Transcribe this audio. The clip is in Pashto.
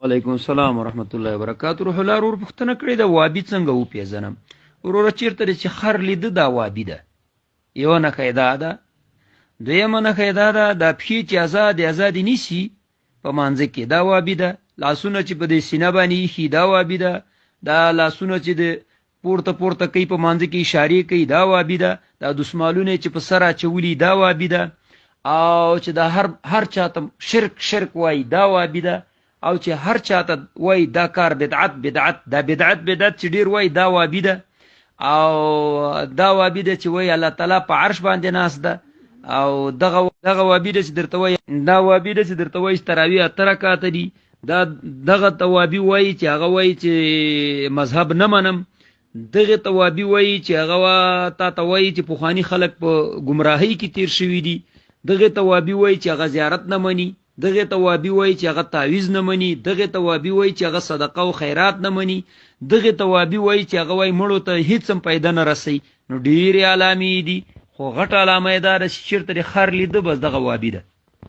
وعلیکم السلام ورحمت الله وبرکاته. روح الله ورور پوښتنه کړې ده، وابي څنګه وپېژنم؟ وروره چېرته دې چې خر لیده دا وابي ده، یوه نښه یې دا ده. دویمه نښه یې دا ده، دا پښې چې ازادې ازادې نیسي په مانځه کې دا وابي ده، لاسونه چې په دې سینه باندې ایښي دا وابي ده، دا لاسونه چې د پورته پورته کوي په مانځه کې اشارې کوي دا وابي ده، دا دسمالونه چې په سر اچولي دا وابي ده، او چې دا هر چاته شرک شرک وایي دا وابي ده، او چې هر چاته وایي دا کار بدعت بدعت، دا بدعت بدعت چې ډیر وایي دا وابي ده، او دا وابي ده چې وایي الله تعالی په عرش باندې ناست ده، او دغه وابي ده چې درته وایي، دا وابي ده چې درته وایي چې تراویح 8 رکعاته دي، دا دغه توابي وایي چې هغه وایي چې مذهب نه منم، دغه توابي وایي چې هغه تا ته وایي چې پخواني خلک په ګمراهۍ کې تیر شوي دي، دغه توابي وایي چې هغه زیارت نه مني، دغه توابي وایي چې هغه تعویذ نه مني، دغه توابي وایي چې هغه صدقه او خیرات نه مني، دغه توابي وایي چې هغه وایي مړو ته هیڅ هم پیدا نه رسي. نو ډېرې علامې دي، خو غټه علامه یې دا ده چې چېرته دې خر لیده بس دغه وابي ده.